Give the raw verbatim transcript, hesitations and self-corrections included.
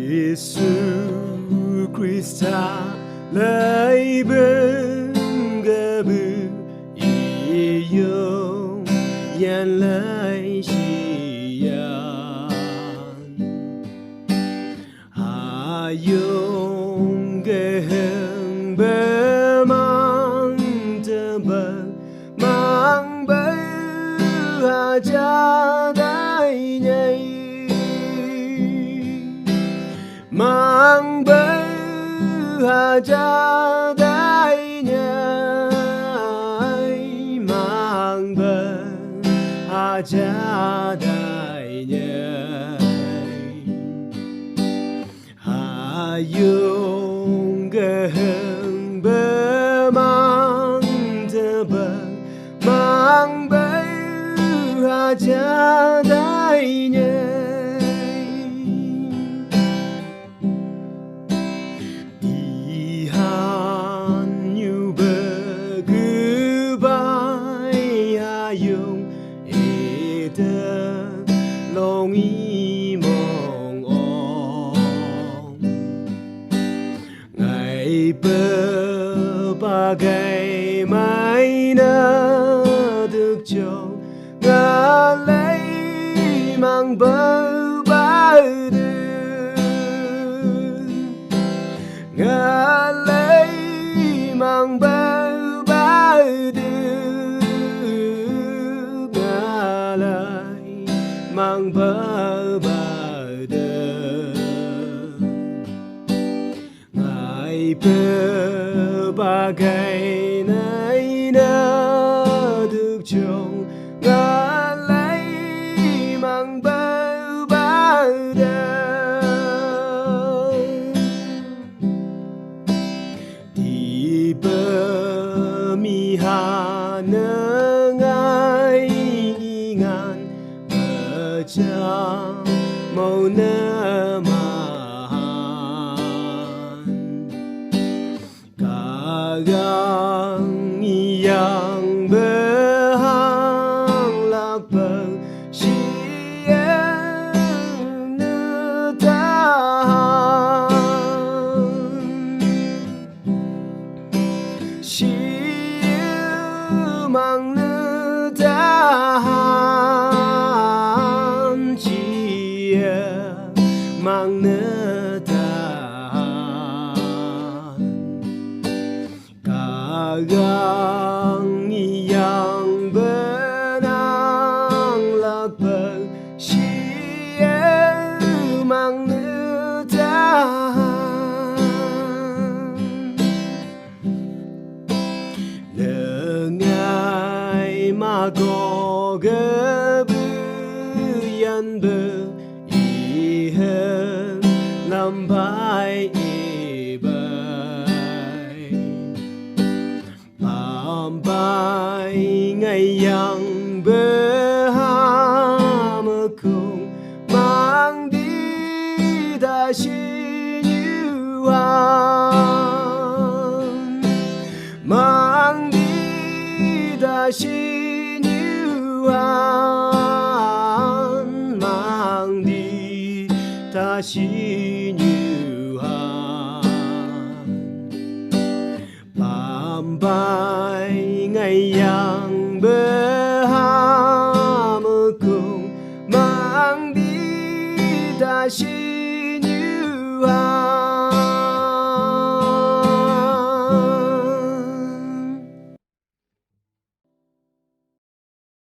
Yesu Krista lei bun gaba i yong yan lei siyan. Ha yong kehemba mang tebal mang bau ha jadai nyai. Mang bau ha jadai nyai. Mang bau ha jadai nyai. Ha yong kehemba mang tebal mang bau ha jadai nyai. Ti han yu bau guvai ha yong ete long i mong ong. Ngai papa gai mai na duk chong nga lei mang bau bau du. Nga lei mang bau bau du. Nga lei mang bau bau du. Ngai pau bagai nai na duk chong nga lei mang bau bau da. Ti pau mi ha na ngai i ngan bacham mau na mahan. Ka gang i yang bau hang lak bau shi e na tahan. Shi mang na tahan, shi mang na tahan. Ka gang i yang bau nang lak bau shi e mang na tahan. Ngai ma ko ga bu yan bu i hen lam bai i bai. Pampai ngai yang bau ha mukung mang di da shi nyu han. Mang di da shi nyu han. Mang di da shi nyu han. Pampai ngai yang bau ha mukung mang di da shi